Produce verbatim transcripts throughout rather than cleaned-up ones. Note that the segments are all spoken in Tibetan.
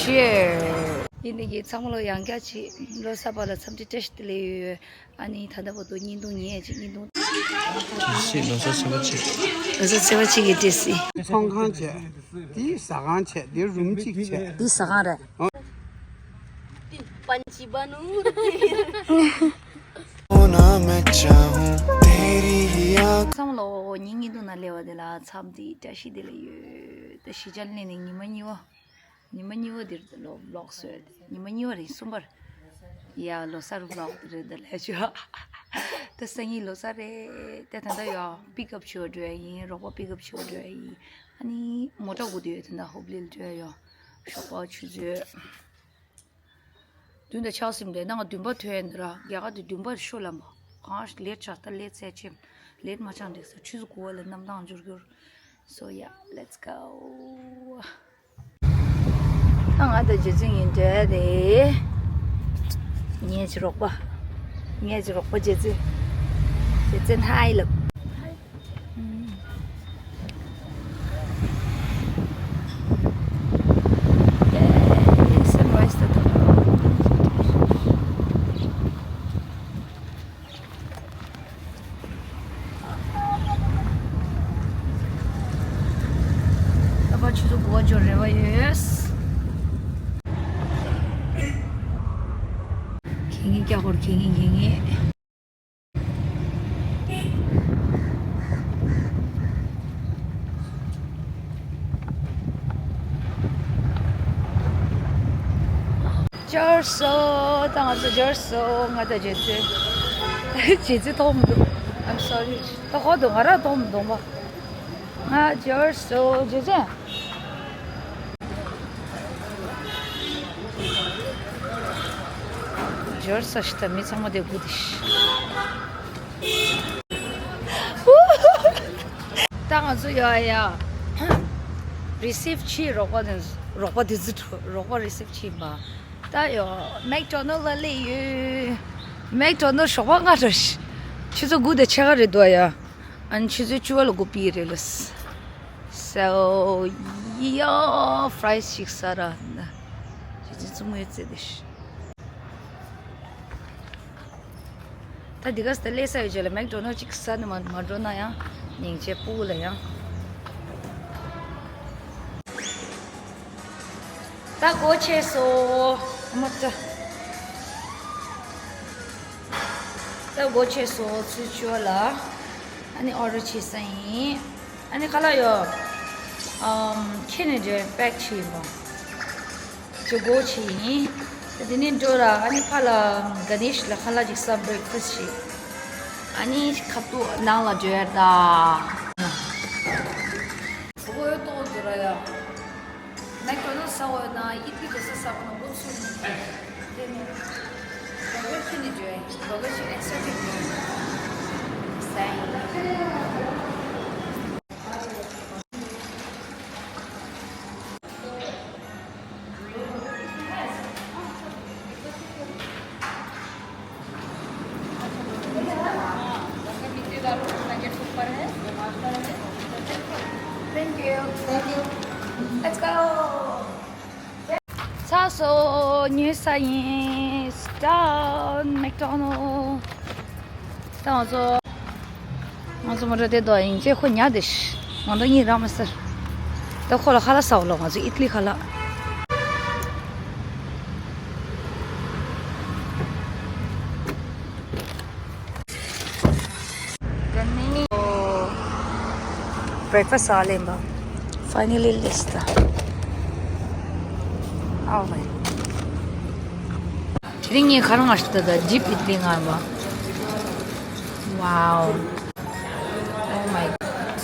ཡིན་ནི་གི་ཚང་མ་ལོ་ཡང་བསྐྱར་ཅིག་ལོ་གསར་པ་ལ་འཚམས་འདྲི་བཀྲ་ཤིས་བདེ་ལེགས་ཡོད། ཨ་ནི་ད་ལྟ་བར་དུ་བརྙན་ཐུང་ཉན་ཅིག་བརྙན་ཐུང་། ཅིག་ལོ་གསར་བྱེད་པ་ཅིག་ལོ་གསར་བྱེད་པ་ཅིག་གི་བཀྲ་ཤིས། ཚོང་ཁང་བྱས། དེའི་ཟ་ཁང་བྱས། དེའི་རུམ་གཅིག་བྱས། འདི་ཟ་ཁང་རེད། ཚང་མ་ལོ་ཉིན་གཉིས་དུ་ན་ལེ་བ་དེ་ལ་འཚམས་འདྲི་བཀྲ་ཤིས་བདེ་ལེགས་ཡོད། ད་གཞིས་ཆགས་སླེབས་ནས་ཉི་མ་གཉིས་པ། ཉི་མ་གཉིས་པ་འདིར་ལོ་ཝི་ལོག་བཟོས། ཉི་མ་གཉིས་པ་རེད། གསུམ་པར། ཡ་ལོ་གསར་ཝི་ལོག་རེད་ད་ལས་ཆོ། ད་སང་ཉིན་ལོ་གསར་རེད། ད་ད་ལྟ་ཡ་པིག་ཨབ་བྱེད་འགྲོ་ཡ་ཡིན། རོགས་པ་པིག་ཨབ་བྱེད་འགྲོ་ཡ་ཡིན། ཨ་ནི་མོ་ཊ་སྒུག་དུས་ད་ལྟ་ཧོབ་ལིལ་འགྲོ་ཡ་ཡོ། ཞོགས་པ་ཆུ་ཚོད་བདུན་དང་ཕྱེད་ཙམ་རེད། ནང་བདུན་པ་ཐོན་ཡ་འདི་ར་རྒྱ་གར་དུ་བདུན་པ་ཤོ་ལམ་པ། གང་ལེ་ཊི་ཆགས་ད་ལེ་ཊི་ཆགས་ཆེམ། ལེ་ཊི་མ་ཆགས་འགྲིག་ས། ཆུ་ཚོད་དགུ་པ་ལ་གནམ་ཐང་འབྱོར་འགྱུར། So yeah, let's go. ད་ང་དང་རྗེ་བཙུན་ཡིན་འདྲ་རེད། ངའི་ཅི་རོགས་པ། ངའི་ཅི་རོགས་པ་རྗེ་བཙུན། རྗེ་བཙུན་ཧའི་ལབ། Sunrise ད་ཐོན། ད་བར་ཆུ་ཚོད་དགུ་པ་འབྱོར་རེ་བ་ཡོད། གད་སྙིགས་རྒྱག་སྐོར་གད་སྙིགས་གད་སྙིགས། འབྱོར་སོང་། ད་ང་ཚོ་འབྱོར་སོང་། ང་དང་རྗེ་བཙུན། རྗེ་བཙུན་མཐོང་མི་འདུག I'm sorry. ད་ཧོ་འདུག་ང་རང་མཐོང་མི་འདུག་མ། ང་འབྱོར་སོང་། རྗེ་བཙུན། འབྱོར་ས་ཞིག་ད་མི་ཚང་མ་དེ་སྒུག་དེ་ཤི། ད་ང་ཚོ་ཡ་ཡ་རི་སིབ་ཆི་རོགས་པ་དེ་རོགས་པ་དེ་ཚོ་རོགས་པ་རི་སིབ་ཆི་མ། ད་ཡོ་མེག་ཌོ་ནལ་ལ་སླེབས་ཡོད། མེག་ཌོ་ནལ་ཞོགས་པ་སྔ་དྲོ་ཤི། ཆུ་ཚོད་དགུ་དང་ཕྱེད་ཀ་རེད་འདུག་ཡ། ཨ་ནི་ཆུ་ཚོད་བཅུ་པ་ལ་སྒུག་པའི་རེད་ལ། So yeah, fries ཞིག་ཟ་ར་ན། ཆུ་ཚོད་གསུམ་ངོས་ཙེ་དེ་ཤི། ད་འདི་ག་ས་ད་སླེབས་ས་ཡོད་ཅེ་ལ་མེག་ཌོ་ནལ་ཅིག་ཟ་ནས་མ་མ་འགྲོ་ན་ཡང་སྙིང་རྗེ་སྤུ་གུ་ལ་ཡང་། ད་སྒོ་ཕྱེ་སོང་། ཨ་མ་ཙ། ད་སྒོ་ཕྱེ་སོང་། ཚུར་ཤོག་ལ། ཨ་ནི་ཨོ་ཌར་བྱེད་ས་ཡིན། ཨ་ནི་ཁ་ལག་ཡོ། ཨམ། ཁྱེར་ནས་འདྲེ་པེག་བྱེད་ཡིན་པ། ཇོ་སྒོ་ཕྱེ་ཡིན། ད་དེ་ནས་འགྲོ་ར། ཨ་ནི་ཕ་ལ་ག་ནེ་ཤི་ལ་ཁ་ལག་ཅིག་ཟ། བྷི་རེག་ཕ་སི་ཊི་བྱེད། ཨ་ནི་ཁ་ཐུག་ནང་ལ་འགྲོ་ཡ་ད། སྒོ་ཡོད་ཏོག་འདུག་ར་ཡ། མེག་ཌོ་ནལ་ཟ་འོས་ན་ཨི་ཏི་ལི་ཟ་ས་གོ་ན་འགོ་ཚུགས་ནས་དེ་ནས་བྷར་གར་ཁྱེར་ནས་འགྲོ་ཡ་ཡིན། བྷར་གར་ཅིག་ཨེག་སི་ཊྲ་ཅིག་ཟ་ཡིན། Thank you. Thank you. Let's go. ཚར་སོང་། ཉོས་ས་ཡིན། It's done. མེག་ཌོ་ནལ། ད་ང་ཚོ། ང་ཚོ་མོ་ཊ་དེ་དོ་ཡིན་ཅེ་ཁོ་ཉལ་དེ་ཤི། ང་ཚོ་གཉིད་རག་མ་སར། ད་ཁོ་ལ་ཁ་ལག་ཟ་འོ་ལོ། ང་ཚོ་ཨི་ཏི་ལི་ཁ་ལག Breakfast ཨ་ལེན་པ། Finally ལིས་ད། Oh my. དེ་རིང་ངས་ཁ་རང་ང་ཤི་ད་ད་ཇིབ་ཨི་ཏི་ལི་ང་བ། Wow. Oh my God.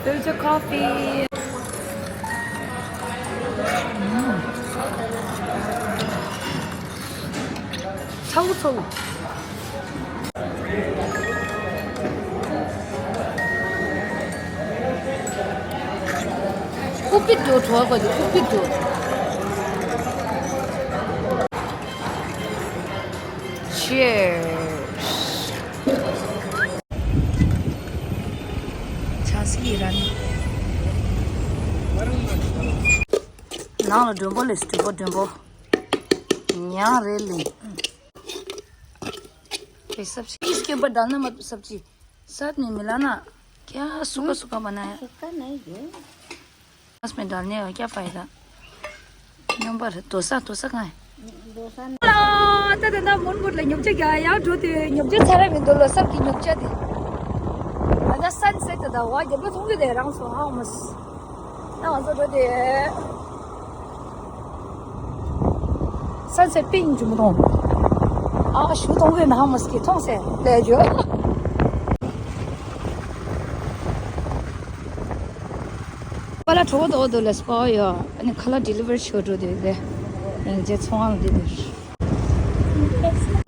Filter coffee. ཚ་བོ་ཚ་བོ། ཀུ་པི་ཏོ་གྲོ་བ་གོ་དེ་ཀུ་པི་ཏོ། Cheers. ཆང་སི་ཡི་ར་ནི། ནང་ལ་མགྲོན་པོ་ལས་མགྲོན་པོ་མགྲོན་པོ། ཉང་རེ་ལིང་། ये सब्जी, इसके ऊपर डालना मत सब्जी, साथ में मिलाना। क्या सूखा सूखा बनाया? सूखा नहीं है। बस में डालने का क्या फायदा? नंबर डोसा, डोसा कहाँ है? डोसा नहीं। ད་ད་ད་མོན་གྷོ་ལ་ཉོ་ཆ་རྒྱག་ཡག་འགྲོ་དེ་ཉོ་ཆ་ཚར་ར་མི་འདུག་ལོ་སར་གྱི་ཉོ་ཆ་དེ། ད་ད་སན་སེ་ཊི་ད་ད་བ་རྒྱབ་ལ་མཐོང་གི་དེ་རང་སོ་ཧ་མོ་སི། ད་ང་ཚོ་འགྲོ་དེ། སན་སེ་ཊི་པིང་ཅུ་མོ་མཐོང་། ཨ་ཞུ་མཐོང་གི་ན་ཧ་མོ་སི་གི་མཐོང་སེ་ལས་འཇོ། པ་ལ་གྲོགས་དོ་དོ་ལ་སྤོ་ཡོ། ཨ་ནི་ཁ་ལག་ཌི་ལི་ཝར་ཤོ་འགྲོ་དེ་དེ། ཡང་རྗེས་ཚོང་ཨང་དེ་དེ།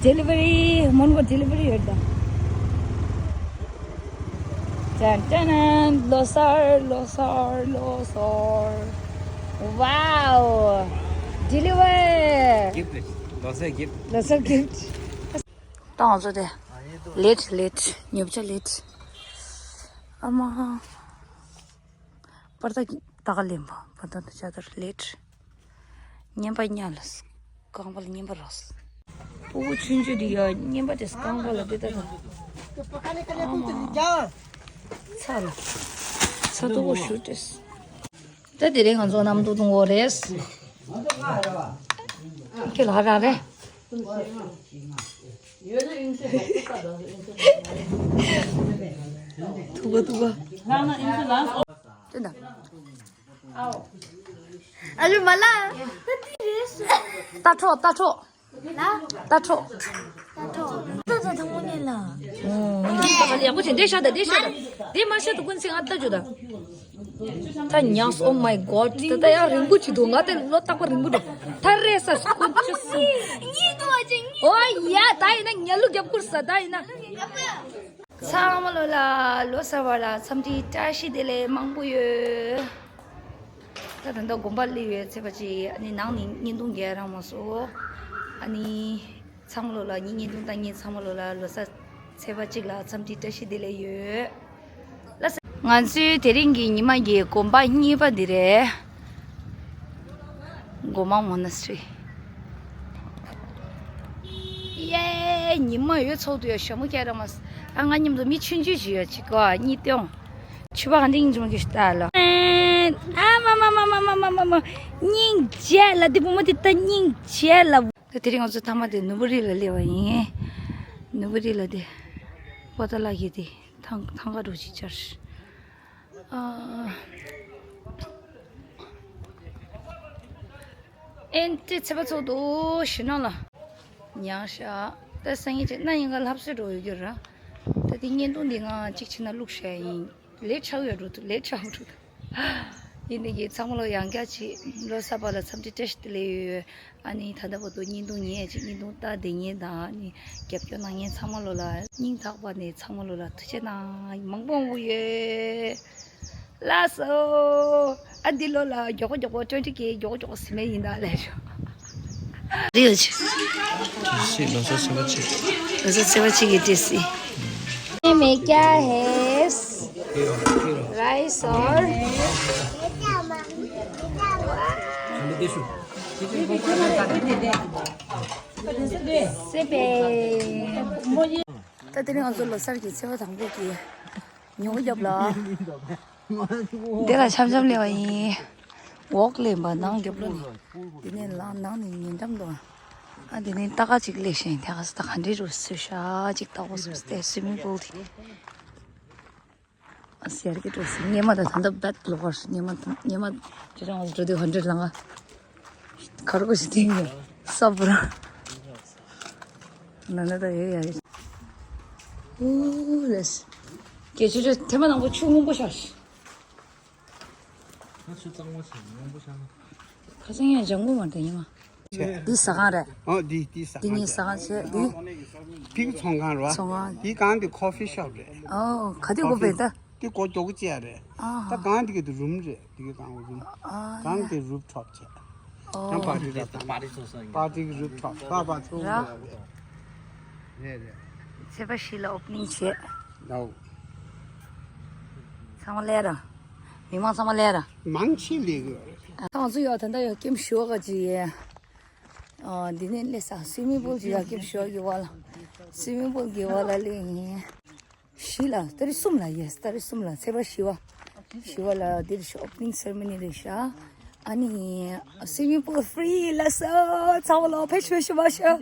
ཌི་ལི་ཝ་རི་མོན་གྷོ་ཌི་ལི་ཝ་རི་ཡོད་ད། ཏན་ཏན་ཏན། ལོ་སར་ལོ་སར་ལོ་སར། ཝའོ། ཌི་ལི་ཝར། གིཕ་ཊི་རེད། ལོ་སར་གིཕ་ཊི། ལོ་སར་གིཕ་ཊི། ད་ང་ཚོ་དེ། ལེཊ་ལེཊ་ཉོ་ཆ་ལེཊ། ཨ་མ། པར་ད་ད་ག་ལེན་པ་པར་ད་ད་ཆ་དར་ལེཊ། བརྙན་པ་ཉལ་ལ། རྐང་པ་ལ་བརྙན་པ་རགས། སྤུ་གུ་ཆུང་ཆུང་འདི་ཡ་བརྙན་པ་དེ་རྐང་པ་ལ་དེ་ད་ད། ཨ་མ། ཚ་ལ། ཚ་ཏོག་པོ་ཞུ་ཏེས། ད་དེ་རིང་ང་ཚོ་གནམ་དུ་གཏོང་འོ་རེད། ཁྱེད་ལ་ར་རེད། ཐུག་པ་ཐུག་པ། དེ་ད། ཨ་ལུ་མ་ལ། ད་ཏྲོ་ད་ཏྲོ། ལ། ད་ཏྲོ། ད་ཏྲོ། ད་ད་ད་མོ་ནེ་ལ། ཨོ། ད་ད་ཡག་པོ་བྱས་འདི་ཤ་ད་འདི་ཤ་ད། འདི་མ་ཤ་ད་ཀུན་ཚེ་ང་ལྟ་རྒྱུ་ད། ད་ཉགས། Oh my God། ད་ད་ཡང་རིང་པོ་ཅིག་འདུག་ང་ད་ལོ་རྟག་པར་རིང་པོ་འདུག་ད་རེས་ས་ཀུན་ཅི་སུ། གཉིད་འདུག་ཨ་ཅེ་གཉིད། ཨོ་ཡ་ད་ཡིན་ན་ཉལ་ལུགས་རྒྱབ་ཁུར་ས་ད་ཡིན་ན། ཚང་མ་ལོ་ལ་ལོ་གསར་བ་ལ་འཚམས་འདྲི་བཀྲ་ཤིས་བདེ་ལེགས་མང་པོ་ཡོད། ད་ད་ལྟ་དགོན་པ་སླེབས་ཡོད་ཚེས་པ་ཅིག་ཨ་ནི་ནང་ནས་བརྙན་ཐུང་རྒྱག་རག་མ་སོང་། ཨ་ནི་ཚང་མ་ལོ་ལ་ངའི་བརྙན་ཐུང་ལྟ་མཁན་ཚང་མ་ལོ་ལ་ལོ་གསར་ཚེས་པ་གཅིག་ལ་འཚམས་འདྲི་བཀྲ་ཤིས་བདེ་ལེགས་ཡོད། ལགས་སོ། ང་ཚོའི་དེ་རིང་གི་ཉི་མ་གི་དགོན་པ་གཉིས་པ་འདི་རེད། སྒོ་མང་མོ་ན་སི་ཊི་རི། ཡེ། ཉི་མ་ཡོད་ཚོགས་འདུ་ཡ་ཞྭ་མོ་སྐྱ་ར་མ་སི། ཨ་ང་མཉམ་དུ་མི་ཆུང་ཆུང་ཞིག་ཡོད་ཅིག་གོ་གཉིས་སྟོན། ཆུ་བ་ག་འདྲ་ཡིན་ཅི་མ་གི་ཤི་ཏ་ལ། ཨ་མ་མ་མ། སྙིང་རྗེ་ལ་འདི་བུ་མོ་དེ་ད་སྙིང་རྗེ་ལ། ད་དེ་རིང་ང་ཚོ་ཐ་མ་དེ་ནུ་བུ་རི་ལ་སླེབས་པ་ཡིན། ནུ་བུ་རི་ལ་དེ། པོ་ཏ་ལ་གི་དེ་ཐང་ཐང་ག་འགྲོ་ཅིག་བཅར། ཨ། ཨེན་ཏི་ཚེས་པ་ཚོགས་འདུ་ཞུ་ན་ལ། ཉག་ཤ། ད་སང་ཉིན་ཅིག་གནའ་ཡིན་ག་ལྷབ་སེ་འགྲོ་ཡོད་རྒྱུ་ར། ད་དེ་བརྙན་ཐུང་འདི་ང་གཅིག་བྱས་ན་བླུགས་བཞག་ཡིན། ལས་ཆགས་ཡོད་འགྲོ་འདུག་ལས་ཆགས་འགྲོ་འདུག་ཡིན་ནའི་གི་ཚང་མ་ལོ་ཡང་བསྐྱར་ཅིག་ལོ་གསར་པ་ལ་འཚམས་འདྲི་བཀྲ་ཤིས་བདེ་ལེགས་ཡོད། ཨ་ནི་ད་ལྟ་བར་དུ་བརྙན་ཐུང་ཉན་ཅིག་བརྙན་ཐུང་ལྟ་བསྡད་མཁན་དང་ཨ་ནི་རྒྱབ་སྐྱོར་གནང་མཁན་ཚང་མ་ལོ་ལ་སྙིང་ཐག་པ་ནས་ཚང་མ་ལོ་ལ་ཐུགས་རྗེ་གནང་མང་པོ་མང་པོ་ཡོད། ལགས་སོ། ཨ་འདི་ལོ་ལ་མགྱོགས་པོ་མགྱོགས་པོ་ཊོན་ཊི་ཀེ་མགྱོགས་པོ་མགྱོགས་པོ་ཟིན་མེད་ཡིན་ད་ལས་ཤོག་རེད་ཡོད་ཆེ། སྲིད་ལོ་གསར་ཚེས་པ་གཅིག་ལོ་གསར་ཚེས་པ་གཅིག་གི་ཏི་སི། ये में क्या है? राइस और सेब। ད་དེ་རིང་ང་ཚོ་ལོ་གསར་གྱི་ཚེས་པ་དང་པོ་གི་ཉོ་གི་རྒྱབ་ལ། འདི་ལ་འཆམ་འཆམ་སླེབས་པ་ཡིན། འོག་སླེབས་པ་ནང་རྒྱབ་ལོགས་ནས། འདི་ནས་ལ་ནང་ནས་ཉེ་འགྲམ་དུ། ཨ་འདི་ནས་ལྟ་ག་ཅིག་སླེབས་ཤིང་དེ་ག་ས་ད་ག་འདྲི་རུ་སུ་ཤ་ཅིག་ལྟ་བོ་སུ་སྟེ་སུ་མི་པོལ་དེ། ཨ་སེར་གྱི་འགྲོ་སི་ཉེ་མ་ད་ད་ད་བད་ལོག་པར་ཉེ་མ་ཉེ་མ་ཅི་རང་འགྲོ་དུས་ཧན་འདྲི་ལང་ག་ཁ་རུ་གོ་ཞིག་དེ་ཡིན་སོབ་ར། ན་ན་ད་ཡོད་ཡ་ཡོད། ཨུ་ལེས། སྐད་ཆུ་ཆུ་ཐེ་མ་ནང་པོ་ཆུ་སྔོན་པོ་ཤར་ཤི། ང་ཆུ་གཙང་མ་ཆེ་སྔོན་པོ་ཤར་ན། ཁ་སང་ཡང་ལྗང་གུ་མ་རེད་ཉི་མ། འདི་ཟ་ཁང་རེད། ཨོ་འདི་འདི་ཟ་འདི་ཁང་ངའི་ཟ་ཁང་བྱས་འདི། ཕིག་ཚོང་ཁང་རེད་བ། ཚོང་ཁང་། འདི་གང་འདི་ཁོ་ཕི་ཤོབ་རེད། ཨོ་ག་དུས་དགོས་པས་ད། འདི་སྒོ་རྒྱག་གི་བྱས་རེད། ཨ་ད་གང་འདི་གི་རུམ་རེད། འདི་གི་གང་རུམ། ཨ་གང་འདི་རུབ་ཐོབ་བྱས། ཨོ་ཡང་པར་ཊི་རེད་དང་། པར་ཊི་ཚོགས་ས་ཡིན། པར་ཊི་གི་རུབ་ཐོབ་པ་པ་ཚོ་ར། རེད་རེད། ཚེས་པ་བཞི་ལ་ཨོ་པ་ནིང་བྱས། ནའོ། ཚང་མ་ལས་ར། མི་མང་ཚང་མ་སླེབས་ར། མང་ཆེ་སླེབས་ཡོད་རེད། ད་ང་ཚོ་ཡོད་ད་ལྟ་ཡོད་ཀེམ་ཞོ་ག་ཅི་ཡེ། ཨ་འདི་ནས་སླེབས་ས་སུའི་མིང་པུལ་ཅི་ཡ་ཀེམ་ཞོ་གི་བ་ལ། སུའི་མིང་པུལ་གི་བ་ལ་སླེབས་ཡིན། བཞི་ལ་ཏ་རིག་གསུམ་ལ་ཡེས་ཏ་རིག་གསུམ་ལ་ཚེས་པ་བཞི་བ། བཞི་བ་ལ་འདིར་ཤོ་ཨོ་པ་ནིང་སེ་རེ་མོ་ནི་རེད་ཤག་ཨ་ནི་སུའི་མིང་པུལ་ཧྥི་རི་ལ་ས་ཚང་མ་ལ་ཕེབས་ཤོག་ཤོག་མ་ཤོག་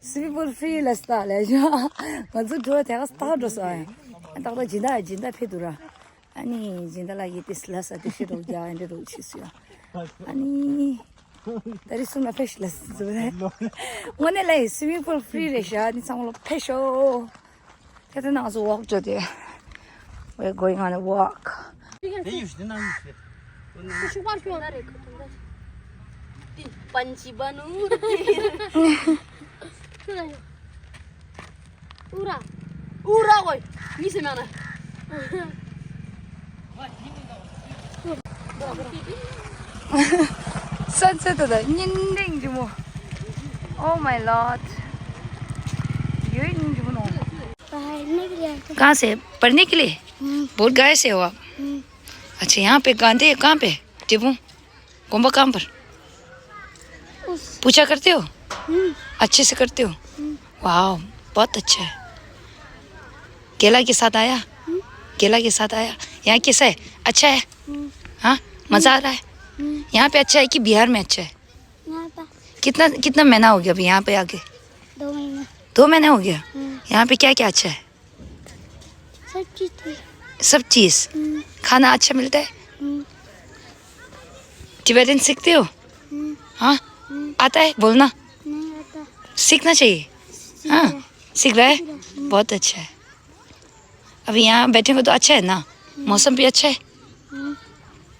སུའི་མིང་པུལ་ཧྥི་རི་ལ་ས་ལ་ཤག་ང་ཚོ་འགྲོ་དེ་ག་ས་ཏག་འགྲོ་ས་ཡ། ཏག་ཏག་སྦྱིན་བདག་སྦྱིན་བདག་ཕེབས་འདུག་ར། ཨ་ནི་སྦྱིན་བདག་ལགས་ཀྱིས་དེ་ལ་ས་དེ་ཤི་རོགས་རྒྱག་ཨེ་འདྲ་རོགས་བྱེད་སུ་ཡ། ཨ་ནི། ཏ་རིག་གསུམ་ལ་ཕེབས་ཤིག་ལ་ཟེར་བས། དངོས་གནས་ལ་ཡིན་སུའི་མིང་པུལ་ཧྥི་རི་རེད་ཤག་ཨ་ནི་ཚང་མ་ལ་ཕེབས་ཤོག་ཁྱེད་ཚོ་ནང་ཚོ་ཝོག་འགྲོ་དེ། We're going on a walk. དེ་ཡོད་ཤི་དེ་ནང་ཡོད་ཤི། ཤུག་པར་ཤོག་ན་རེད་ཁོ་ཐོང་ད། པན་ཅི་བ་ནུ། ཁྱོད་ལ་ཡོད། ཨུ་ར། ཨུ་ར་ཝའི། མི་སེ་མ་ན། Sunset ད་ཉིན་རིང་ཅི་མོ། Oh my lord. ཡོད་ཉིན་ཅི་མོ་ནོ། बाहर निकले। कहाँ से? पढ़ने के लिए? हम्म। बोर्ड गए से हो आप? हम्म। अच्छा, यहाँ पे गांधी कहाँ पे? टिपू। गोम्बा कहाँ पर? उस पूजा करते हो? हम्म। अच्छे से करते हो? हम्म। वाह, बहुत अच्छा है। केला के साथ आया? हम्म। केला के साथ आया? यहाँ कैसा है? अच्छा है? हम्म। हाँ? मज़ा आ रहा है? हम्म। यहाँ पे अच्छा है कि बिहार में अच्छा है? यहाँ पर। कितना, कितना महीना हो गया अभी यहाँ पे आके? दो महीने। दो महीने हो गया? हम्म। यहाँ पे क्या क्या अच्छा है? सब चीज़ थी। सब चीज़? हम्म। खाना अच्छा मिलता है? हम्म। टिबेटन सीखते हो? हम्म। हाँ? हम्म। आता है बोलना? नहीं आता। सीखना चाहिए। सीख हाँ, रहा। सीख रहा है। हम्म। बहुत अच्छा है। अभी यहाँ बैठे हो तो अच्छा है ना? हम्म। मौसम भी अच्छा है। हम्म।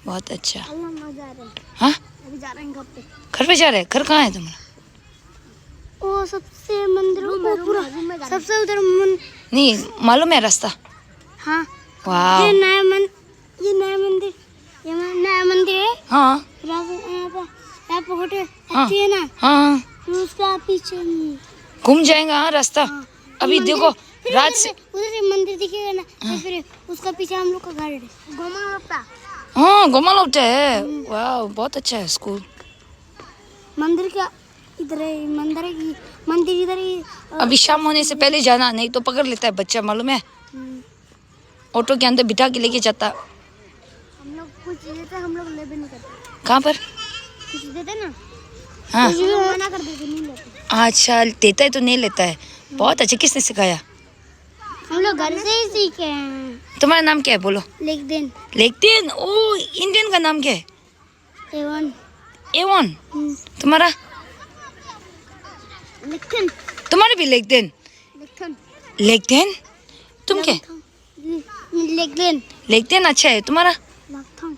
बहुत अच्छा। अभी हम जा रहे हैं। हाँ? अभी जा रहे हैं घर पे। घर पे जा रहे हैं? घर कहाँ है तुम्हारा? वो सबसे मंदिरों को पूरा, सबसे उधर मन- नहीं, मालूम है रास्ता? हाँ। वाह। ये नया मन- ये नया मंदिर, ये मन- नया मंदिर है। हाँ। फिर आप यहाँ पर, यहाँ पर होटल हाँ। अच्छी है ना? हाँ, हाँ। फिर उसका पीछे नहीं। घूम जाएगा, हाँ, रास्ता। हाँ। अभी मंदिर- देखो, फिर रात उधर से से- उधर से मंदिर दिखेगा ना, तो हाँ। फिर उसका पीछे हम लोग का घर है। गोमा लोटा। हाँ, गोमा लोटा है। हम्म। वाह, बहुत अच्छा है स्कूल। मंदिर का इधर है, मंदिर की, मंदिर इधर ही, अ, अभी शाम होने से पहले जाना, नहीं तो पकड़ लेता है बच्चा, मालूम है? हम्म। ऑटो के अंदर बिठा के लेके जाता। हम लोग कुछ देते, हम लोग ले भी नहीं करते। कहाँ पर? कुछ देते ना, हाँ। कुछ भी मना कर देते, नहीं लेते। अच्छा, देता है तो नहीं लेता है। बहुत अच्छा, किसने सिखाया? हम लोग घर से ही सीखे हैं। तुम्हारा नाम क्या है, बोलो। लेकदेन। लेकदेन, ओ, इंडियन का नाम क्या है? एवन। एवन। हम्म। तुम्हारा? लेकदेन। तुम्हारा भी लेकदेन? लेकदेन। लेकदेन? तुम क्या? लेकदेन। लेकदेन अच्छा है तुम्हारा? लकथोंग।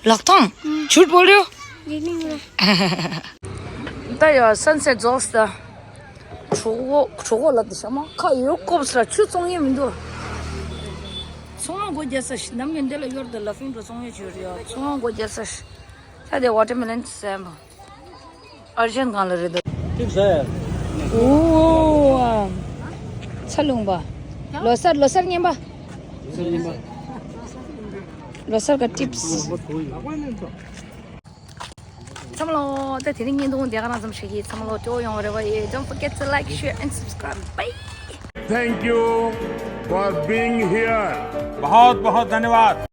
लकथोंग? हम्म। झूठ बोल रहे हो? ये नहीं बोला। ད་ཡ་སན་སེ་ཊི་རྫོགས་ད། གྲོད་ཁོག་གྲོད་ཁོག་ལ་དེ་ཤ་མ་ཁ་ཡོད་ཀོབ་སར་ཆུ་བཙོང་ཡས་མི་འདུག་ཚོང་ལ་སྒོ་རྒྱག་ས་ཞིག་ནམ་ཡིན་འདི་ལ་ཡོར་དེ་ལ་ཕིང་འགྲོ་བཙོང་ཡས་བྱོས་རེད་ཡ། ཚོང་ལ་སྒོ་རྒྱག་ས་ཞིག་ད་དེ་ཝ་ཊར་མེ་ལོན་ཟས་པ། ཨར་ཇན་གང་ལ་རེད་འདུག་ཐིག་ཟ་ཡ། ཨོ། ཚ་ལུང་པ། ལོ་གསར་ལོ་གསར་ཉན་པ། ལོ་གསར་ག་ཊིབ་སི། ཚང་མ་ལོ། ད་དེ་རིང་བརྙན་ཐུང་དེ་ག་རང་ཙམ་བྱེད་ཀྱི། ཚང་མ་ལོ་སྤྲོ་ཡོང་བ་རེ་བ་ཡོད། Don't forget to like, share and subscribe. Bye. Thank you for being here. बहुत बहुत धन्यवाद।